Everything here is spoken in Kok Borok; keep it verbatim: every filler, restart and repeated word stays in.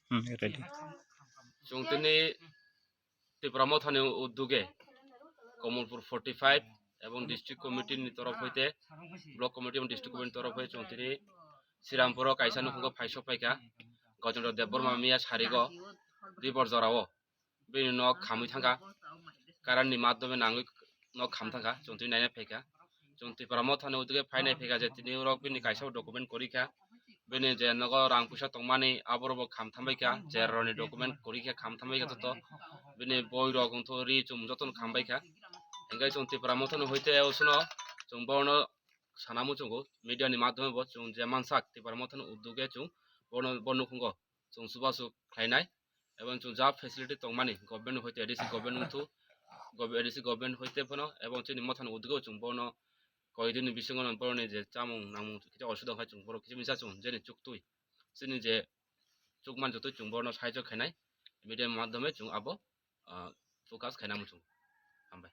Hmm, ready. Chwng tini Tipra Mothani uduge Komolpur forty five ebong district committee ni torof hoite, block committee ebong district committee ni torof hoite chwng tini Srirampuro kaisa nukhugo phaisok paikha. Gajendra Debbarma miya sarigo Dibor jorao bini nok khamwi thangkha, current ni madhyome nangwi nok kham thangkha, chwng tini naina phaikha. Chwng Tipra Mothani uduge phainai phaikha je tini rok bini kaisa document korikha, bini je nogo rang puisa tongmani aborok bo kham thambaikha, je roni document korikha kham thambaikha joto, bini boi rok wngthu ri chum jotono kham baikha. Hingke chwng Tipra Mothani hoite osno chwng bono sana muchungo, media ni madhyome bo chwng je mansak Tipra Mothani uduge chwng bono bo nukhungo chwng chubachu khlainai, ebong chwng ja facility tongmani government hoite A D C government wngthu, gov-, A D C government hoite phano ebong chini Mothani udugo chwng bono koidini bisingo boroni je chamung nangmung kisa osuda khai chwng borok kisa misa chwng jeni chuktwi chini je chukman jotoi chwng borno saijo khainai media madhyome chwng abo, ah, focus khaina muchung. Hambai.